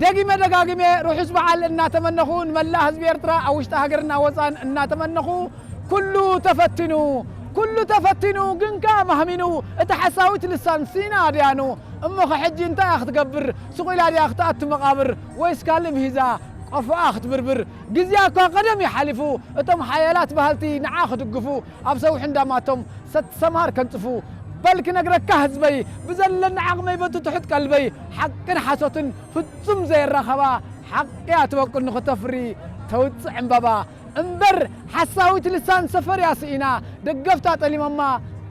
ደጊመ ደጋጊመ ርሑስ በዓል እናተመነኹ፣ ንመላእ ህዝቢ ኤርትራ ኣብ ውሽጢ ሃገርና ወፃን እናተመነኹ፣ ኩሉ ተፈቲኑ፣ ኩሉ ተፈቲኑ፣ ግን ከኣ ማህሚኑ፣ እቲ ሓሳዊት ልሳን ሲና ድያኑ፣ እሞ ኸ ሕጂ እንታይ እያ ክትገብር? ስቕ ኢላ ድያ ክትኣቱ መቓብር? ወይስ ካልእ ምሂዛ ቆፎኣ ክትብርብር? ግዜኣ እኳ ቀደም እዩ ሓሊፉ፣ እቶም ሓያላት በሃልቲ ንዓ ክድግፉ፣ ኣብ ሰውሒ እንዳማቶም ሰቲ ሰማር ከንጽፉ። በል ክነግረካ ህዝበይ፣ ብዘለኒ ዓቕመይ በቲ ትሑት ቀልበይ፣ ሓቅን ሓሶትን ፍጹም ዘየራኸባ፣ ሓቂ እያ ትበቁል ንኽተፍሪ ተውጽእ ዕምባባ። እምበር ሓሳዊት ልሳን ሰፈር እያ ስኢና፣ ደገፍታ ጠሊሞማ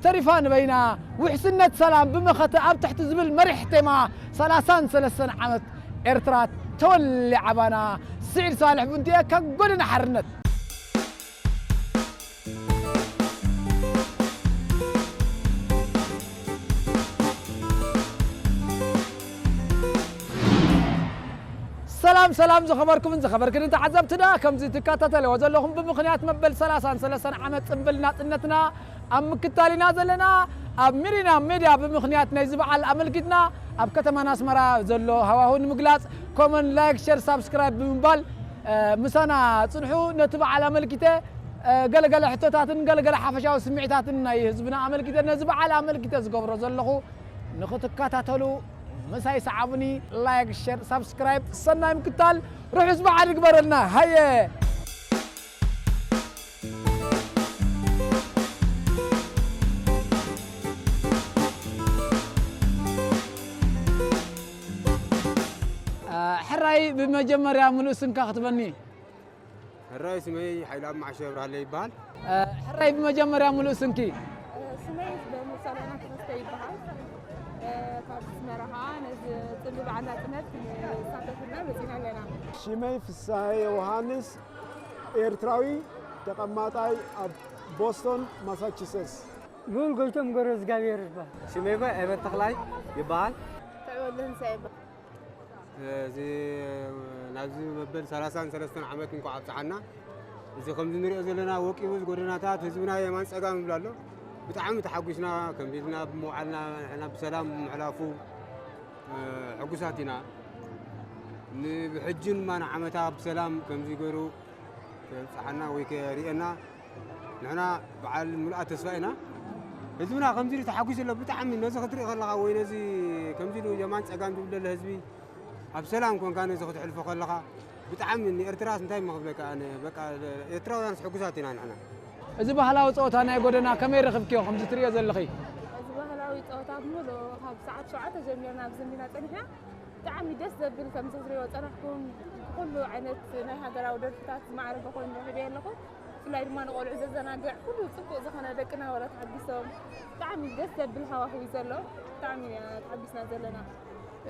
ተሪፋ ንበይና። ውሕስነት ሰላም ብመኸተ ኣብ ትሕቲ ዝብል መሪሕ ቴማ፣ ሰላሳን ሰለስተን ዓመት ኤርትራ ተወሊዓ ባና። ስዒድ ሳልሕ ቡንትየ ካብ ጎደና ሓርነት። ሰላም ሰላም ዝኸበርኩምን ዝኸበርክን ተዓዘብትና፣ ከምዚ ትከታተልዎ ዘለኹም ብምኽንያት መበል ሰላሳን ሰለስተን ዓመት ጽምብል ናጽነትና ኣብ ምክታል ኢና ዘለና። ኣብ ሚሪና ሜድያ ብምኽንያት ናይዚ በዓል ኣመልኪትና ኣብ ከተማና ኣስመራ ዘሎ ሃዋሁ ንምግላጽ ኮመን፣ ላይክ፣ ሸር፣ ሳብስክራይብ ብምባል፣ እ፣ ምሳና ጽንሑ። ነቲ በዓል ኣመልኪተ፣ እ፣ ገለገለ ሕቶታትን ገለገለ ሓፈሻዊ ስምዒታትን ናይ ህዝብና ኣመልኪተ፣ ነዚ በዓል ኣመልኪተ ዝገብሮ ዘለኹ ንኽትከታተሉ ምሳይ ሰዓቡኒ። ላይክ፣ ሸር፣ ሳብስክራይብ፣ ሰናይ ምክታል፣ ርሑስ በዓል ይግበረልና። ሃየ! እ፣ ሕራይ ብመጀመርያ ምሉእ ስምካ ክትበኒ። ሕራይ ስመይ ሓይሉ ኣብ ማዕሸ ብርሃለ ይበሃል። እ፣ ሕራይ ብመጀመርያ ምሉእ ስምኪ። ስመይ በሙሳሌና ተኸስተ ይበሃል። እ፣ ካብ ኣስመራ ኸዓ ነዚ ጽምብል በዓል ናጽነት ክንሳተፍ ኢልና መጺና ኣለና። ሽመይ ፍስሃየ ዮሃንስ፣ ኤርትራዊ፣ ተቐማጣይ ኣብ ቦስቶን ማሳቹሰትስ። ልኡል ጎይቶም ገብረ እግዚኣብሔር ይበሃል። ሽመይ ከ ኤበን ተኽላይ ይበሃል። ትዕበሉ ህንሳ ይበሃል። እዚ ናብዚ መበል ሰላሳን ሰለስተን ዓመት እንኳዕ ኣብጽሓና። እዚ ከምዚ ንሪኦ ዘለና ወቂቡ፣ እዚ ጎደናታት ህዝብና የማን ጸጋም ይብል ኣሎ። ብጣዕሚ ተሓጒስና፣ ከምዚ ኢልና ብምውዓልና፣ ንሕና ብሰላም ብምሕላፉ፣ እ፣ ሕጉሳት ኢና። ንብሕጂ ድማ ንዓመታ ብሰላም ከምዚ ገይሩ ከብጽሓና ወይ ከርእየና ንሕና በዓል ምሉኣት ተስፋ ኢና። ህዝብና ከምዚ ኢሉ ተሓጒሱ ኣሎ። ብጣዕሚ ነዚ ክትርኢ ከለኻ ወይ ነዚ ከምዚ ኢሉ የማን ጸጋም ዝብል ዘሎ ህዝቢ ኣብ ሰላም ኮንካ ነዚ ክትሕልፎ ከለኻ ብጣዕሚ ንኤርትራስ እንታይ እሞ ክብለካ ኣነ፣ በቃ ኤርትራውያንስ ሕጉሳት ኢና ንሕና። እዚ ባህላዊ ጸወታ ናይ ጎደና ከመይ ረኺብክዮ ከምዚ ትርእዮ ዘለኺ? እዚ ባህላዊ ጸወታ ብምሉእ ካብ ሰዓት ሸውዓተ ጀሚርና ኣብዚ እንዲና ጸኒሕና። ብጣዕሚ ደስ ዘብል ከምዚ ክትሪኦ ጸናሕኩም፣ ኩሉ ዓይነት ናይ ሃገራዊ ደርፍታት ዝማዕረገ ኮይኑ ረኺበዮ ኣለኹ። ብፍላይ ድማ ንቆልዑ ዘዘናግዕ ኩሉ ጽቡቕ ዝኾነ ደቅና ወላ ተሓጒሶም ብጣዕሚ ደስ ዘብል ሃዋህው እዩ ዘሎ። ብጣዕሚ ኢና ተሓጒስና ዘለና።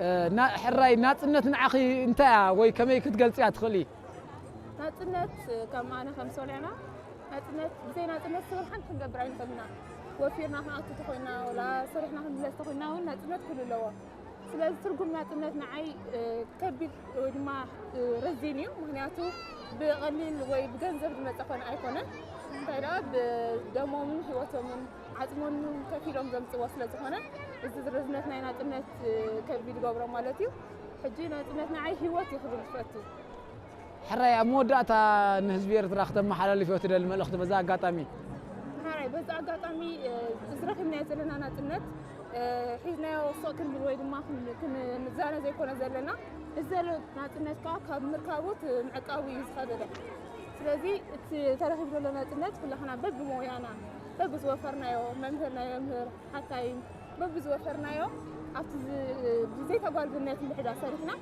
እ፣ ና-፣ ሕራይ ናጽነት ንዓኺ እንታይ እያ ወይ ከመይ ክትገልጽያ ትኽእሊ? ናጽነት ከም ኣነ ከም ሶልያና ናጽነት፣ ብዘይ ናጽነት ስብል ሓንቲ ክንገብር ኣይንኽእልና። ወፊርና ክንኣቱ ተኾይና ወላ ሰሪሕና ክንምለስ ተኾይና እውን ናጽነት ኩሉ ኣለዎ። ስለዚ ትርጉም ናጽነት ንዓይ፣ እ፣ ከቢድ ወይ ድማ፣ እ፣ ረዚን እዩ። ምኽንያቱ ብቐሊል ወይ ብገንዘብ ዝመጸ ኮነ ኣይኮነን። እንታይ ደኣ ብደሞምን ህይወቶምን ዓጽሞምን ከፊሎም ዘምጽዎ ስለ ዝኾነ፣ እዚ ርዝነት ናይ ናጽነት፣ እ፣ ከቢድ ይገብሮ ማለት እዩ። ሕጂ ናጽነት ንዓይ ህይወት እዩ ክብል ዝፈቱ። ሕራይ፣ ኣብ መወዳእታ ንህዝቢ ኤርትራ ክተመሓላልፍዮ ትደሊ መልእኽቲ በዛ ኣጋጣሚ? ሕራይ፣ በዛ ኣጋጣሚ፣ እ፣ እዚ ረኺብናዮ ዘለና ናጽነት፣ እ፣ ሒዝናዮ ስቕ ክንብል ወይ ድማ ክን-፣ ክንዛነ ዘይኮነ ዘለና፣ እዚ ዘሎ ናጽነት ከኣ ካብ ምርካቡ እቲ ምዕቃቡ እዩ ዝኸበደ። ስለዚ እቲ ተረኺቡ ዘሎ ናጽነት ኩላኽና በብሞያና፣ በብዝወፈርናዮ፣ መምህር ናይ መምህር፣ ሓካይም፣ በብዝወፈርናዮ ኣብቲ ዝ-፣ ብዘይተጓልብነት ምሕዳር ሰሪሕና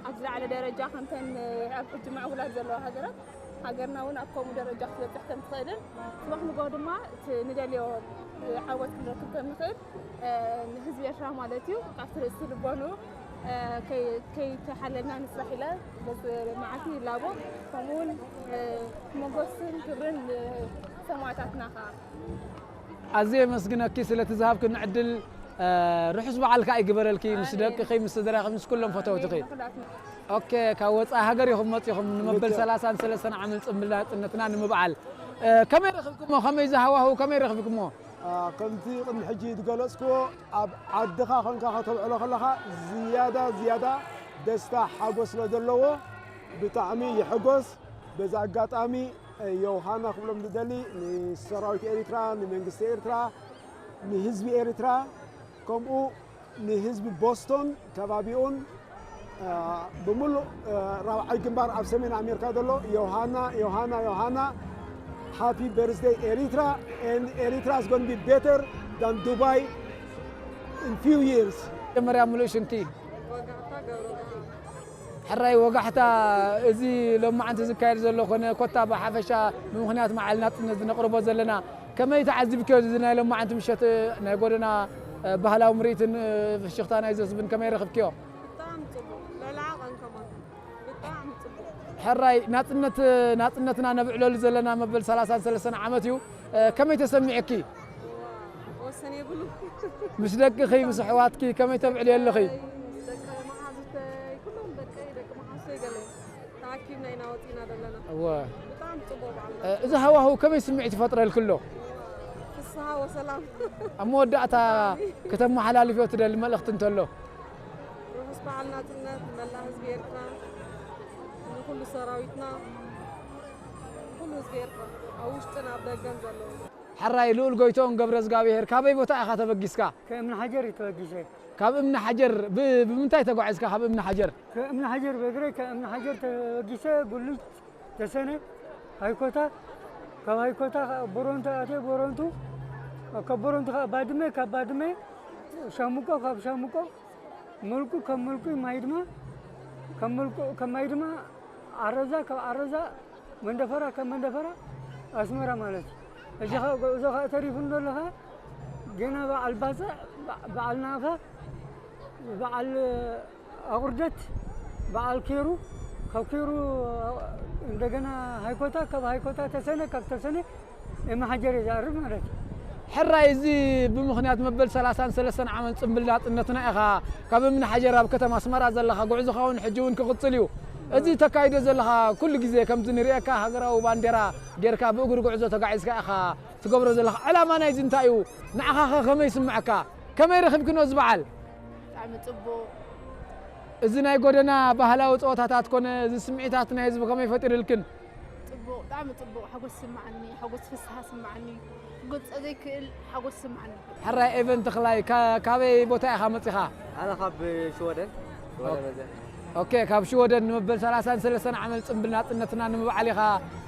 ኣብ ዝለዓለ ደረጃ ከምተን ኣብ ሕጂ ምዕቡላት ዘለዋ ሃገራት፣ ሃገርና እውን ኣብ ከምኡ ደረጃ ክትበጽሕ ከም ትኽእልን፣ ጽባሕ ንግሆ ድማ እቲ ንደልዮ ዓወት ክንረክብ ከም ንኽእል፣ እ፣ ንህዝቢ ኤርትራ ማለት እዩ፣ ካብቲ ርእሲ ልቦንኡ፣ እ፣ ከይ-፣ ከይተሓለልና ንስራሕ ኢለ በዚ መዓልቲ ይላቦ። ከምኡ እውን፣ እ፣ ሞጎስን ክብርን ንሰማእታትና ከኣ። ኣዝየ የመስግነኪ ስለቲ ዝሃብክኒ ዕድል። እ፣ ርሑስ በዓል ከኣ ይግበረልኪ፣ ምስ ኣሜን። ደቅኺ፣ ምስ ስድራኺ፣ ምስ ኩሎም ፈተውትኺ። ኣሜን። ንኹላትና። ኦኬ፣ ካብ ወጻኢ ሃገር ኢኹም መጺኹም ንመበል ልክዕ። ሰላሳን ሰለስተን ዓመት ጽምብል ናጽነትና ንምብዓል። እ፣ ከመይ ረኺብኩሞ? ከመይ ዝሃዋህው? ከመይ ረኺብኩሞ? እ፣ ከምቲ ቅድሚ ሕጂ ዝገለጽክዎ፣ ኣብ ዓድኻ ኮንካ ከተብዕሎ ከለኻ ዝያዳ፣ ዝያዳ ደስታ ሓጎስ ስለ ዘለዎ ብጣዕሚ ይሕጎስ። በዚ ኣጋጣሚ ዮሃና ክብሎም ዝደሊ ንሰራዊት ኤሪትራ፣ ንመንግስቲ ኤርትራ፣ ንህዝቢ ኤርትራ፣ ከምኡ ንህዝቢ ቦስቶን ከባቢኡን፣ እ፣ ብምሉእ፣ እ፣ ራብዓይ ግንባር ኣብ ሰሜን ኣሜሪካ ዘሎ ዮሃና፣ ዮሃና፣ ዮሃና፣ ሃፒ በርዝደይ ኤሪትራ፣ and ኤሪትራ is gonna be better than Dubai in few years። መጀመርያ ምሉእ ሽምቲ። ሕራይ ወጋሕታ፣ እዚ ሎማዓንቲ ዝካየድ ዘሎ ኮነ ኮታ ብሓፈሻ ብምኽንያት መዓል ናጽነት ዝነቕርቦ ዘለና፣ ከመይ ተዓዚብክዮ እዚ ናይ ሎማዓንቲ ምሸት ናይ ጎደና፣ እ፣ ባህላዊ ምርኢትን፣ እ፣ ፍሽኽታ ናይ ዘስብን ከመይ ረኽብክዮ? ብጣዕሚ ጽቡቕ። ልዕሊ ዓቐን ከማን። ብጣዕሚ ጽቡቕ። ሕራይ ናጽነት፣ ናጽነትና ነብዕለሉ ዘለና መበል ሰላሳን ሰለስተን ዓመት እዩ። እ፣ ከመይ ተሰሚዕኪ? ወሰን የብሉ። ምስ ደቅኺ፣ ምስ ኣሕዋትኪ ከመይ ተብዕልዮ ኣለኺ? ምስ ደቂ መሓዙተይ፣ ኩሎም ደቀይ፣ ደቂ መሓዙተይ ገለ ተኣኪብና ኢና ወፂና ዘለና። እወ። ብጣዕሚ ጽቡቕ በዓል። እ፣ እዚ ሃዋህው ከመይ ስምዒት ይፈጥረልኪ ኣሎ? ፍስሃ ወሰላም። ኣብ መወዳእታ ከተመሓላልፍዮ ትደሊ መልእኽቲ እንተሎ? ርሑስ በዓል ናጽነት ንመላእ ህዝቢ ኤርትራ፣ ንኹሉ ሰራዊትና፣ ንኹሉ ህዝቢ ኤርትራ፣ ኣብ ውሽጥን ኣብ ደገን ዘለዉ። ሕራይ ልኡል ጎይቶን ገብረ እግዚኣብሔር፣ ካበይ ቦታ ኢኻ ተበጊስካ? ከእምኒ ሓጀር እዩ ተበጊሰ። ካብ እምኒ ሓጀር ብ-፣ ብምንታይ ተጓዒዝካ ካብ እምኒ ሓጀር? ከእምኒ ሓጀር በእግረይ፣ ከእምኒ ሓጀር ተበጊሰ፣ ጉልጅ፣ ተሰነ፣ ሃይኮታ፣ ካብ ሃይኮታ ከኣ ቦረንቱ ኣትየ፣ ቦረንቱ፣ ካብ ቦረንቱ ከኣ ባድመ፣ ካብ ባድመ ሻሙቆ፣ ካብ ሻሙቆ መልቁ፣ ካብ መልቁ ማይድማ፣ ካብ መልቁ፣ ካብ ማይድማ ዓረዛ፣ ካብ ዓረዛ መንደፈራ፣ ካብ መንደፈራ ኣስመራ ማለት እዩ። እዚ ኸኣ ጉዕዞ ኸኣ ተሪፉ እንዶ ኣለኻ፣ ገና በዓል ባጽዕ፣ በ-፣ በዓል ናእኻ፣ በዓል ኣቑርደት፣ በዓል ኬሩ፣ ካብ ኬሩ እንደገና ሃይኮታ፣ ካብ ሃይኮታ ተሰነ፣ ካብ ተሰነ እምኒ ሓጀር እየ ዝኣርግ ማለት እዩ። ሕራይ፣ እዚ ብምኽንያት መበል ሰላሳን ሰለስተን ዓመት ጽምብል ናጽነትና ኢኻ ካብ እምኒ ሓጀር ኣብ ከተማ ኣስመራ ዘለኻ፣ ጉዕዞኻ እውን ሕጂ እውን ክቕጽል እዩ። እዚ ተካይዶ ዘለኻ፣ ኩሉ ግዜ ከምዚ ንርእየካ ሃገራዊ ባንዴራ ጌርካ ብእግሪ ጉዕዞ ተጋዒዝካ ኢኻ ትገብሮ ዘለኻ። ዕላማ ናይዚ እንታይ እዩ? ንዓኻ ኸ ከመይ ይስምዐካ? ከመይ ረኺብክኖ እዚ በዓል? ብጣዕሚ ጽቡቕ። እዚ ናይ ጎደና ባህላዊ ጸወታታት ኮነ፣ እዚ ስምዒታት ናይ ህዝቢ ከመይ ፈጢሩልክን? ጽቡቕ፣ ብጣዕሚ ጽቡቕ። ሓጎስ ይስምዓኒ፣ ሓጎስ ፍስሃ ይስምዓኒ። ክገልጾ ዘይክእል ሓጎስ ይስምዓኒ። ሕራይ ኤቨን ተኽላይ፣ ካ-፣ ካበይ ቦታ ኢኻ መጺኻ? ኣነ ካብ ሽወደን፣ ሽወደን መዘ። ኦኬ፣ ካብ ሽወደን ንመበል ሰላሳን ሰለስተን ዓመት ጽምብል ናጽነትና ንምብዓል ኢኻ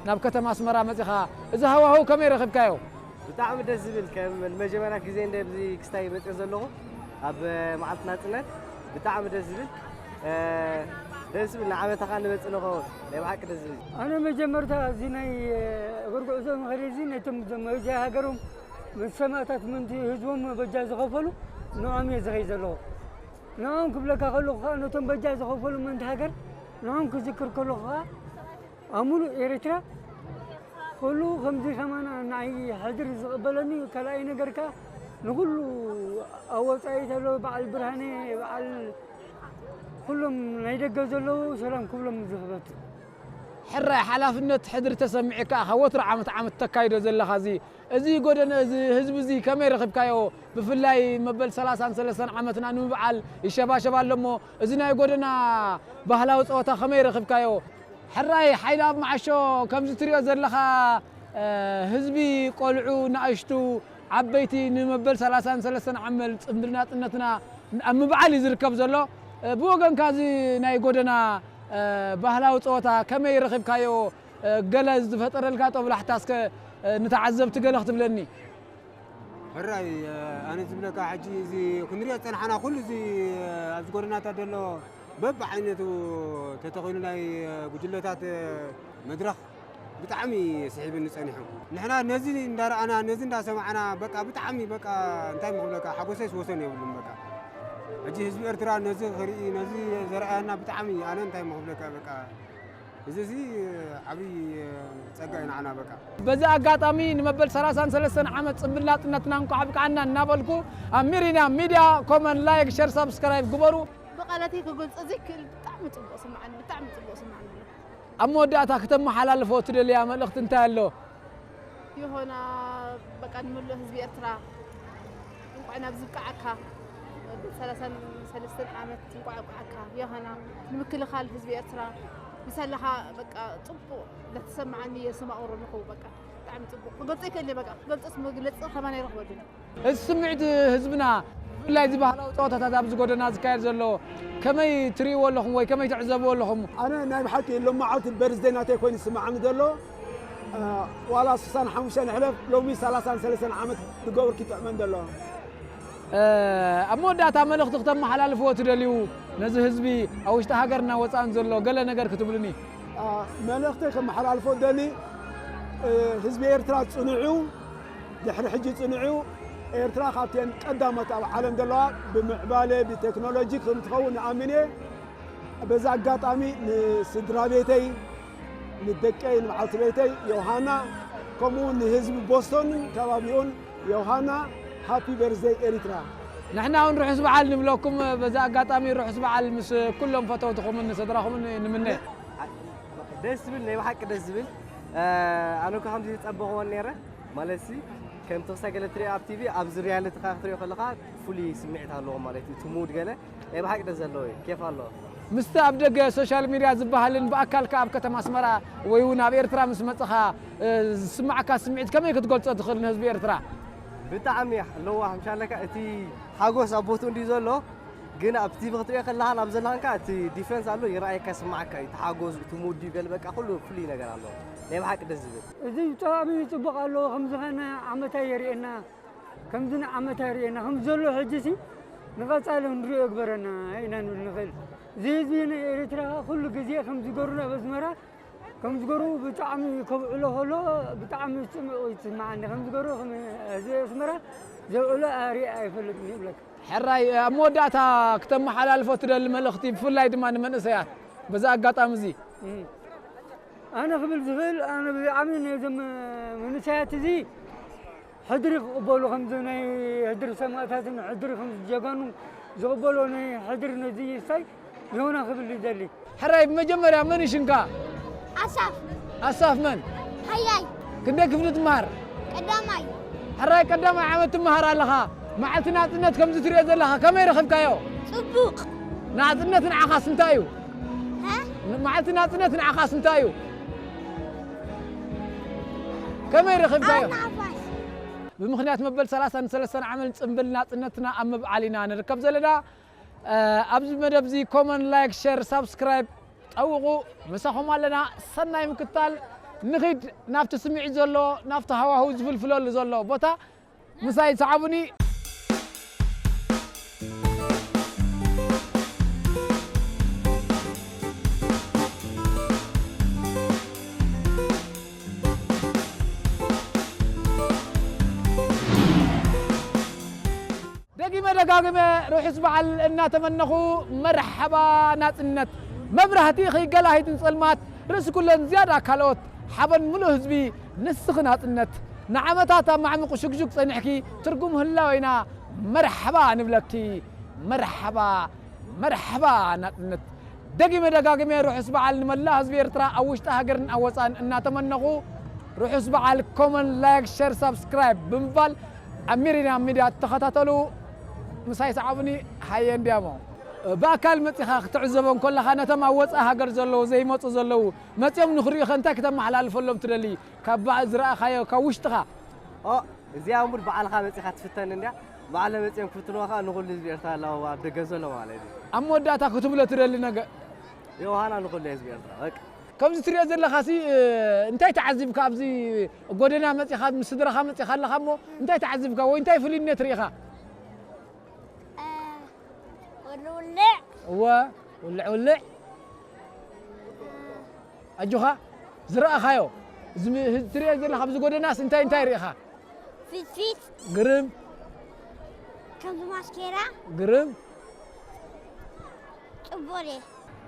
ናብ ከተማ ኣስመራ መጺኻ። እዚ ሃዋህው ከመይ ረኺብካዮ? ብጣዕሚ ደስ ዝብል፣ ከም ንመጀመርያ ግዜ እንደ ኣብዚ ክስታይ መጽእ ዘለኹ ኣብ መዓልቲ ናጽነት ብጣዕሚ ደስ ዝብል፣ እ፣ ደስ ዝብል ንዓመታ ኸኣ ንመጽእ ንኸውን። ናይ ብሓቂ ደስ ዝብል። ኣነ መጀመርታ እዚ ናይ እግር ጉዕዞ መኸደ እዚ ነቶም ዘመጃ ሃገሮም ምስ ሰማእታት ምንቲ ህዝቦም በጃ ዝኸፈሉ ንዖም እየ ዝኸይ ዘለኹ። ንዖም ክብለካ ከለኹ ኸኣ ነቶም በጃ ዝኸፈሉ ምንቲ ሃገር ንዖም ክዝክር ከለኹ ኸኣ ኣብ ሙሉእ ኤርትራ ኩሉ ከምዚ ከማና ንዓይ ሕድሪ ዝቕበለኒ፣ ካልኣይ ነገር ከኣ ንኹሉ ኣብ ወጻኢ ተሎ በዓል ብርሃነ፣ በዓል ኩሎም ናይ ደገ ዘለዉ ሰላም ክብሎም ዝኽበት። ሕራይ ሓላፍነት ሕድሪ ተሰሚዑካ ኢኻ ወትሩ ዓመት ዓመት ተካይዶ ዘለኻ እዚ፣ እዚ ጎደነ እዚ ህዝቢ እዚ ከመይ ረኺብካዮ? ብፍላይ መበል ሰላሳን ሰለስተን ዓመትና ንምብዓል ይሸባሸብ ኣሎ እሞ፣ እዚ ናይ ጎደና ባህላዊ ጸወታ ከመይ ረኺብካዮ? ሕራይ ሓይለኣብ መዓሾ፣ ከምዚ ትሪኦ ዘለኻ፣ እ፣ ህዝቢ፣ ቆልዑ፣ ንኣሽቱ፣ ዓበይቲ ንመበል ሰላሳን ሰለስተን ዓመት ጽምብል ናጽነትና ኣብ ምብዓል እዩ ዝርከብ ዘሎ። እ፣ ብወገንካ እዚ ናይ ጎደና፣ እ፣ ባህላዊ ጸወታ ከመይ ረኺብካዮ? እ፣ ገለ ዝፈጠረልካ ጦብላሕታ እስከ፣ እ፣ ንተዓዘብቲ ገለ ክትብለኒ? ሕራይ፣ ኣነ ዝብለካ፣ ሕጂ እዚ ክንሪኦ ዝጸናሕና ኩሉ እዚ ኣብዚ ጎደናታት ዘሎ በብዓይነቱ ተተኺሉ ናይ ጉጅለታት መድረኽ ብጣዕሚ ስሒብኒ ጸኒሑ። ንሕና ነዚ እንዳረኣና፣ ነዚ እንዳሰማዕና፣ በቃ ብጣዕሚ፣ በቃ እንታይ ምኽብለካ፣ ሓጎሰይስ ወሰን የብሉን። በቃ ሕጂ ህዝቢ ኤርትራ ነዚ ክርኢ፣ ነዚ ዘርኣየና ብጣዕሚ፣ ኣነ እንታይ ምኽብለካ፣ በቃ እዚ፣ እዚ ዓብዪ ጸጋ እዩ ንዓና በቃ። በዚ ኣጋጣሚ ንመበል ሰላሳን ሰለስተን ዓመት ጽምብል ናጽነትና እንኳዕ ኣብቅዓና እናበልኩ፣ ኣብ ሚሪና ሚድያ ኮመንት፣ ላይክ፣ ሸር፣ ሳብስክራይብ ግበሩ። ብቓላተይ ክገልጾ ዘይክእል ብጣዕሚ ጽቡቕ ስምዓኒ፣ ብጣዕሚ ጽቡቕ ስምዓኒ። ኣብ መወዳእታ ክተመሓላልፎ እትደልያ መልእኽቲ እንታይ ኣሎ? ዮሆና፣ በቃ ንምሉእ ህዝቢ ኤርትራ እንኳዕ ናብዚ ብቅዓካ። ሰላሳን ሰለስተን ዓመት እንቋዕ ኣብቃዓካ ዮሃና። ንምክልኻል ህዝቢ ኤርትራ ምሳለኻ በቃ ጽቡቕ ለተሰማዓኒ የሰማቕሮ ኣለኹ። በቃ ብጣዕሚ ጽቡቕ ክገልጾ ይክእል እየ። በቃ ክገልጾስ መግለጺ ከማን ኣይረኽበሉን። እዚ ስምዒት ህዝብና፣ ብፍላይ እዚ ባህላዊ ጸወታታት ኣብዚ ጎደና ዝካየድ ዘሎ፣ ከመይ ትርእይዎ ኣለኹም ወይ ከመይ ትዕዘብዎ ኣለኹም? ኣነ ናይ ብሓቂ ሎማዓልቲ በርዝደይ ናተይ ኮይኑ ዝስምዓኒ ዘሎ፣ እ፣ ዋላ ስሳን ሓሙሽተን ሕለፍ፣ ሎሚ ሰላሳን ሰለስተን ዓመት ክገብር ክጥዕመን ዘሎ። እ፣ ኣብ መወዳእታ መልእኽቲ ክተመሓላልፍዎ ትደልዩ ነዚ ህዝቢ ኣብ ውሽጢ ሃገርና ወጻእን ዘሎ ገለ ነገር ክትብሉኒ? እ፣ መልእኽቲ ከመሓላልፎ ደሊ፣ እ፣ ህዝቢ ኤርትራ ጽኑዕ እዩ። ድሕሪ ሕጂ ጽኑዕ እዩ። ኤርትራ ካብተን ቀዳሞት ኣብ ዓለም ዘለዋ ብምዕባለ ብቴክኖሎጂ ከም ትኸውን እኣምን እየ። በዚ ኣጋጣሚ ንስድራ ቤተይ፣ ንደቀይ፣ ንበዓልቲ ቤተይ ዮሃና፣ ከምኡ እውን ንህዝቢ ቦስቶንን ከባቢኡን ዮሃና፣ ሃፒ በርዝደይ ኤሪትራ። ንሕና እውን ርሑስ በዓል ንብለኩም። በዚ ኣጋጣሚ ርሑስ በዓል ምስ ኩሎም ፈተውትኹምን ንስድራኹምን ንምነ። ደስ ዝብል፣ ናይ ብሓቂ ደስ ዝብል። ኣነ እኮ ከምዚ ዝጸበኽዎን ነይረ። ማለትሲ፣ ከም ተወሳኺ ገለ ትሪኦ ኣብ ቲቪ፣ ኣብዚ ሪያሊቲ ከኣ ክትሪኦ ከለኻ ፍሉይ ስምዒት ኣለዎ ማለት እዩ። እቲ ሙድ ገለ ናይ ብሓቂ ደስ ዘለዎ እዩ። ኬፍ ኣለዎ። ምስቲ ኣብ ደገ ሶሻል ሚድያ ዝበሃልን ብኣካል ከኣ ኣብ ከተማ ኣስመራ ወይ እውን ኣብ ኤርትራ ምስ መጸኻ፣ እ፣ ዝስማዓካ ስምዒት ከመይ ክትገልጾ ትኽእል ንህዝቢ ኤርትራ? ብጣዕሚ ለዋህ ምሻለካ፣ እቲ ሓጎስ ኣብ ቦትኡ እንድዩ ዘሎ፣ ግን ኣብ ቲቪ ክትሪኦ ከለኻን ኣብ ዘለኻን ከኣ እቲ ዲፍረንስ ኣሎ፣ ይረኣየካ፣ ይስማዓካ እዩ። እቲ ሓጎስ፣ እቲ ሙድ እዩ፣ ገለ በቃ ኩሉ ፍሉይ ነገር ኣለዎ። ናይ ብሓቂ ደስ ዝብል። እዚ ብጣዕሚ ጽቡቕ ኣለዎ፣ ከምዚ ኸነ ዓመታ የርእየና፣ ከምዚ ንዓመታ የርእየና፣ ከምዚ ዘሎ ሕጂሲ ንቐጻሊ ንሪኦ ይግበረና ኢና ንብል ንኽእል። እዚ ህዝቢ ንኤርትራ ኩሉ ግዜ ከም ዝገሩና ኣብ ኣስመራ ከም ዝገሩ ብጣዕሚ ከብዕሎ ከሎ ብጣዕሚ ጽምኦ ይስምዓኒ። ከም ዝገሩ ከም ህዝቢ ኣስመራ ዘብዕሎ ኣርእየ ኣይፈልጥን ይብለካ። ሕራይ፣ ኣብ መወዳእታ ክተመሓላልፎ ትደሊ መልእኽቲ፣ ብፍላይ ድማ ንመንእሰያት፣ በዚ ኣጋጣሚ እዚ? እም። ኣነ ክብል ዝኽእል፣ ኣነ ብጣዕሚ ነዞም መንእሰያት እዚ ሕድሪ ክቕበሉ፣ ከምዚ ናይ ሕድሪ ሰማእታትን ሕድሪ ከምዚ ጀጋኑ ዝቕበሎ ናይ ሕድሪ ነዚ ይስታይ ይሆና ክብል ይደሊ። ሕራይ፣ ብመጀመርያ መን እዩ ሽምካ? ኣሳፍ። ኣሳፍ መን? ሓያይ። ክንደይ ክፍሊ ትመሃር? ቀዳማይ። ሕራይ፣ ቀዳማይ ዓመት ትመሃር ኣለኻ። መዓልቲ ናጽነት ከምዚ ትሪኦ ዘለኻ ከመይ ረኺብካዮ? ጽቡቕ። ናጽነት ንዓኻስ እንታይ እዩ? ሀ? መዓልቲ ናጽነት ንዓኻስ እንታይ እዩ? ከመይ ረኺብካዮ? ኣብ ንሓፋስ። ብምኽንያት መበል ሰላሳን ሰለስተን ዓመት ጽምብል ናጽነትና ኣብ ምብዓል ኢና ንርከብ ዘለና። እ፣ ኣብዚ መደብ እዚ ኮመን፣ ላይክ፣ ሸር፣ ሳብስክራይብ ጠውቑ። ምሳኹም ኣለና። ሰናይ ምክታል። ንኺድ ናብቲ ስምዒት ዘሎ፣ ናብቲ ሃዋህው ዝፍልፍለሉ ዘሎ ቦታ። ምሳይ ሰዓቡኒ። ደጊመ ደጋግመ ርሑስ በዓል እናተመነኹ፣ መርሓባ ናጽነት። መብራህቲ ኢኺ፣ ገላሂት ንጸልማት፣ ርእሲ ኩለን ዝያዳ ካልኦት፣ ሓበን ምሉእ ህዝቢ፣ ንስኺ ናጽነት። ንዓመታት ኣብ ማዕሙቕ ሽግሹግ ጸኒሕኪ፣ ትርጉም ህላዌና፣ መርሓባ ንብለኪ። መርሓባ፣ መርሓባ ናጽነት። ደጊመ ደጋግመ ርሑስ በዓል ንመላእ ህዝቢ ኤርትራ ኣብ ውሽጢ ሃገርን ኣብ ወጻእን እናተመነኹ፣ ርሑስ በዓል። ኮመን፣ ላይክ፣ ሸር፣ ሳብስክራይብ ብምባል ኣሚሪና ሚድያ ተኸታተሉ። ምሳይ ሰዓቡኒ። ሃየ እንዲያሞ። ብኣካል መጺኻ ክትዕዘቦ እንከለኻ፣ ነቶም ኣብ ወጻኢ ሃገር ዘለዉ፣ ዘይመጹ ዘለዉ፣ መጺኦም ንኽርእዩኸ እንታይ ክተመሓላልፈሎም ትደሊ? ካብ ባ-፣ ዝረኣኻዮ፣ ካብ ውሽጥኻ? ኦ፣ እዚኣ እምበር ባዕልኻ መጺኻ ትፍተን እንድያ። ባዕለ መጺኦም ክፍትንዎ ከኣ ንኹሉ ህዝቢ ኤርትራ ኣለዎ፣ ኣብ ደገ ዘሎ ማለት እዩ። ኣብ መወዳእታ ክትብሎ ትደሊ ነገር? ዮሃና ንኹሉ ህዝቢ ኤርትራ፣ በቃ። ከምዚ ትሪኦ ዘለኻሲ፣ እ፣ እንታይ ተዓዚብካ? ኣብዚ ጎደና መጺኻ፣ ምስ ስድራኻ መጺኻ ኣለኻ እሞ፣ እንታይ ተዓዚብካ ወይ እንታይ ፍልይነት ርኢኻ? እ፣ ውልዕ ውልዕ። እወ፣ ውልዕ ውልዕ። ኣጆኻ፣ ዝረኣኻዮ፣ እዚ ም-፣ ትሪኦ ዘለኻ ኣብዚ ጎደናስ እንታይ እንታይ ርኢኻ? ፊትፊት። ግርም። ከምዚ ማስኬራ። ግርም። ጽቡቕ ድየ?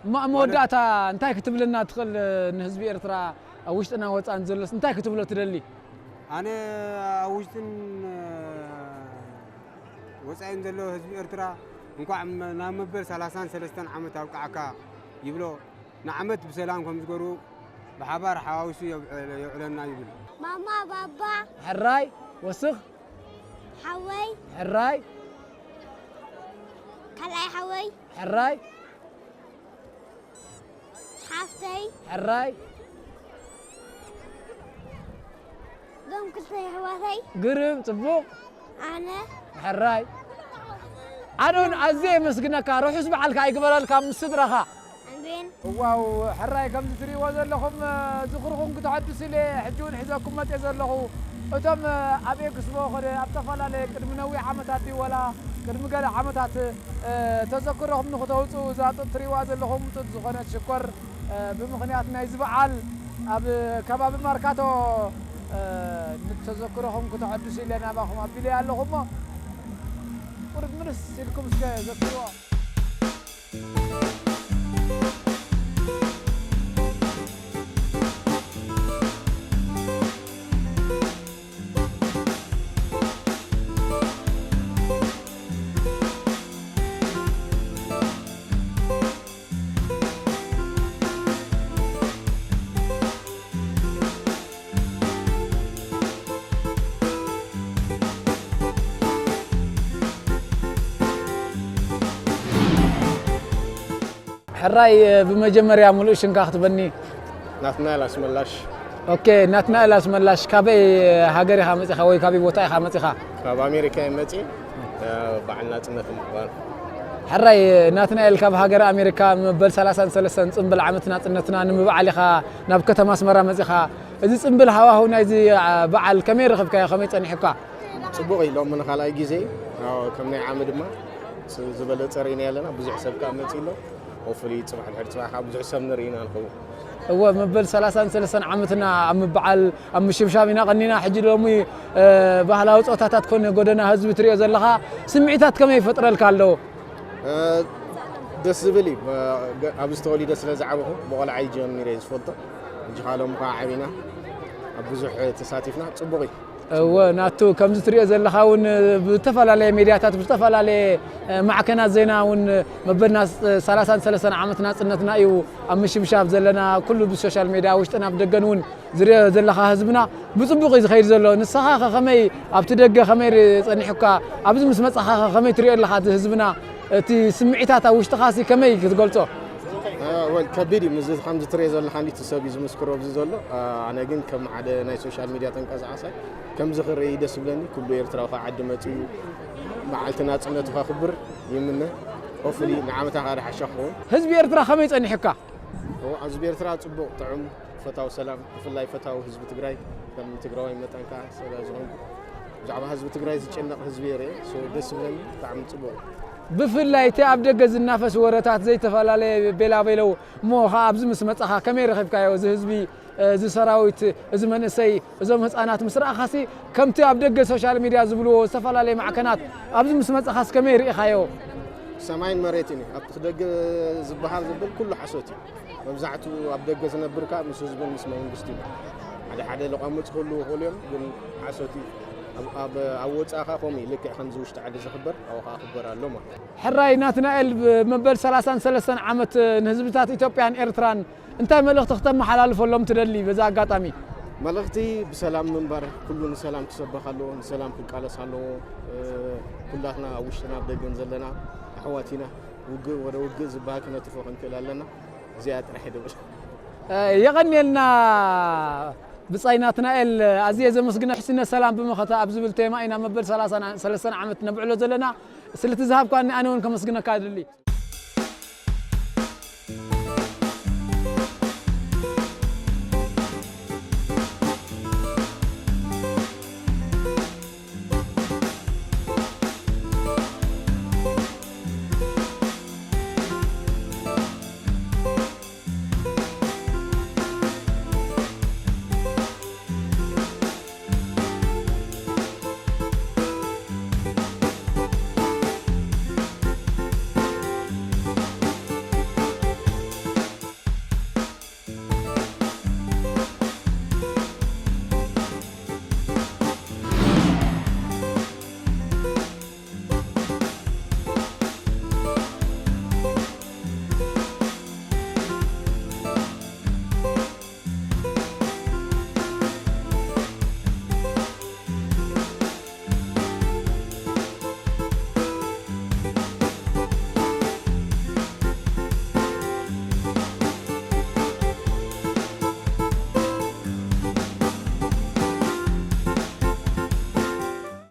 እሞ ኣብ መወዳእታ እንታይ ክትብለና ትኽእል ንህዝቢ ኤርትራ ኣብ ውሽጥና ወጻእን ዘሎስ እንታይ ክትብሎ ትደሊ? ኣነ ኣብ ውሽጥን ወጻኢን ዘሎ ህዝቢ ኤርትራ እንኳዕ ናብ መበል ሰላሳን ሰለስተን ዓመት ኣብቅዓካ ይብሎ። ንዓመት ብሰላም ከም ዝገሩ ብሓባር ሓዋዊሱ የብዕ-፣ የውዕለና ይብል። ማማ፣ ባባ። ሕራይ፣ ወስኽ። ሓወይ። ሕራይ። ሕራይ ሓፍተይ ሕራይ እዞም ክልተ ኣሕዋተይ ግርም ጽቡቕ ኣነ ሕራይ ኣነ እውን ኣዝየ የመስግነካ። ርሑስ በዓልካ ኣይግበረልካ ምስ ስድራኻ። ኣሜን። ዋው ሕራይ ከምዚ ትሪእዎ ዘለኹም ዝኽርኹም ክተሐድሱ ኢለ ሕጂ እውን ሒዘኩም መፅየ ዘለኹ። እቶም ኣብ ኤክስፖ ኸደ ኣብ ዝተፈላለየ ቅድሚ ነዊሕ ዓመታት ድዩ ወላ ቅድሚ ገለ ዓመታት ተዘክሮኹም ንክተውፅኡ እዛ ጡጥ ትሪእዋ ዘለኹም ጡጥ ዝኾነት ሽኮር ብምኽንያት ናይዚ በዓል ኣብ ከባቢ ማርካቶ ንተዘክሮኹም ክተሐድሱ ኢለ ናባኹም ኣቢለያ ኣለኹ እሞ ቁርብ ምልስ ኢልኩም እስከ ዘክርዎ። ሕራይ ብመጀመርያ ሙሉእ ሽምካ ክትበኒ። ናትናኤል ኣስመላሽ። ኦኬ ናትናኤል ኣስመላሽ ካበይ ሃገር ኢኻ መጺኻ ወይ ካበይ ቦታ ኢኻ መጺኻ? ካብ ኣሜሪካ እየ መጺእ። በዓል ናጽነት ምኽባር። ሕራይ ናትናኤል ካብ ሃገር ኣሜሪካ መበል ሰላሳን ሰለስተን ጽምብል ዓመት ናጽነትና ንምብዓል ኢኻ ናብ ከተማ ኣስመራ መጺኻ። እዚ ጽምብል ሃዋህው ናይዚ በዓል ከመይ ረኸብካዮ ከመይ ጸኒሑካ? ጽቡቕ እዩ ሎሚ ንኻልኣይ ግዜ ከም ናይ ዓሚ ድማ ዝበለጸ ርኢና ኣለና ብዙሕ ሰብ ከኣ መጺእ ኣሎ። ሆፍሊ ጽባሕ ድሕሪ ጽባሕ ከኣ ብዙሕ ሰብ ንርኢ ኢና ንኸውን። እወ መበል ሰላሳን ሰለስተን ዓመትና ኣብ ምብዓል ኣብ ምሽብሻብ ኢና ቀኒና ሕጂ ሎሚ ባህላዊ ጸወታታት ኮነ ጎደና ህዝቢ ትሪኦ ዘለኻ ስምዒታት ከመይ ይፈጥረልካ ኣሎ? ደስ ዝብል እዩ ኣብዚ ተወሊደ ስለ ዝዓበኹ ብቆልዓይ ጀሚረ እየ ዝፈልጦ። ሕጂ ከኣ ሎሚ ከኣ ዓቢና ኣብ ብዙሕ ተሳቲፍና ጽቡቕ እዩ። እወ ናቱ ከምዚ ትሪኦ ዘለኻ እውን ብዝተፈላለየ ሜድያታት ብዝተፈላለየ ማዕከናት ዜና እውን መበልና ሰላሳን ሰለስተን ዓመት ናፅነትና እዩ ኣብ ምሽብሻብ ዘለና ኩሉ ብሶሻል ሜድያ ውሽጥን ኣብ ደገን እውን ዝሪኦ ዘለኻ ህዝብና ብፅቡቕ እዩ ዝኸይድ ዘሎ ንስኻ ከ ከመይ ኣብቲ ደገ ከመይ ጸኒሑካ ኣብዚ ምስ መፃኻ ከ ከመይ ትሪኦ ኣለኻ እቲ ህዝብና እቲ ስምዒታት ኣብ ውሽጥኻሲ ከመይ ክትገልፆ ወል ከቢድ እዩ ምዚ ከምዚ ትሪኦ ዘለኻ እንዲ እቲ ሰብ እዩ ዝምስክሮ ኣብዚ ዘሎ ኣነ ግን ከም ሓደ ናይ ሶሻል ሚድያ ተንቀሳቐሳይ ከምዚ ክርኢ ደስ ይብለኒ ኩሉ ኤርትራዊ ካብ ዓዲ መፂኡ በዓልቲ ናፅነቱ ከኽብር ይምነ ሆፍሊ ንዓመታ ከዓ ደሓሻ ክኸውን ህዝቢ ኤርትራ ከመይ ጸኒሑካ ኣብዚ ኤርትራ ፅቡቕ ጥዑም ፈታዊ ሰላም ብፍላይ ፈታዊ ህዝቢ ትግራይ ከም ትግራዋይ መጠን ከዓ ስለ ዝኾንኩ ብዛዕባ ህዝቢ ትግራይ ዝጨነቕ ህዝቢ እየ ርእየ ደስ ይብለኒ ብጣዕሚ ፅቡቕ እዩ ብፍላይ እቲ ኣብ ደገ ዝናፈስ ወረታት ዘይተፈላለየ ቤላቤለው እሞ ኸዓ ኣብዚ ምስ መጻኻ ከመይ ረኺብካዮ እዚ ህዝቢ እዚ ሰራዊት እዚ መንእሰይ እዞም ህፃናት ምስ ረኣኻሲ ከምቲ ኣብ ደገ ሶሻል ሚድያ ዝብልዎ ዝተፈላለየ ማዕከናት ኣብዚ ምስ መጻኻስ ከመይ ርኢኻዮ? ሰማይን መሬትን እዩ ኣብቲ ደገ ዝበሃል ዝብል ኩሉ ሓሶት እዩ መብዛሕትኡ ኣብ ደገ ዝነብር ከዓ ምስ ህዝብን ምስ መንግስትን እዩ ሓደ ሓደ ለቋምፅ ክህልዉ ይኽእሉ እዮም ግን ሓሶት እዩ ኣብ ወፃኢ ከዓ ከምኡ እዩ ልክዕ ከምዚ ውሽጢ ዓዲ ዝኽበር ኣብኡ ከዓ ክበር ኣሎ ማለት እዩ ሕራይ ናትናኤል መበል ሰላሳን ሰለስተን ዓመት ንህዝብታት ኢትዮጵያን ኤርትራን እንታይ መልእኽቲ ክተመሓላልፈሎም ትደሊ በዚ ኣጋጣሚ? መልእኽቲ ብሰላም ምንባር ኩሉ ንሰላም ክሰበኽ ኣለዎ ንሰላም ክቃለስ ኣለዎ ኩላትና ኣብ ውሽጥን ኣብ ደገን ዘለና ኣሕዋት ኢና ውግእ ወረ ውግእ ዝበሃል ክነትርፎ ክንክእል ኣለና እዚኣ ጥራሕ እየ ድብል። የቐንየልና ብጻይ ናትናኤል ኣዝየ ዘመስግነ ሕስነት ሰላም ብመኸተ ኣብ ዝብል ቴማ ኢና መበል ሰላሳን ሰለስተን ዓመት ነብዕሎ ዘለና ስለቲ ዝሃብካኒ ኣነ እውን ከመስግነካ እደሊ።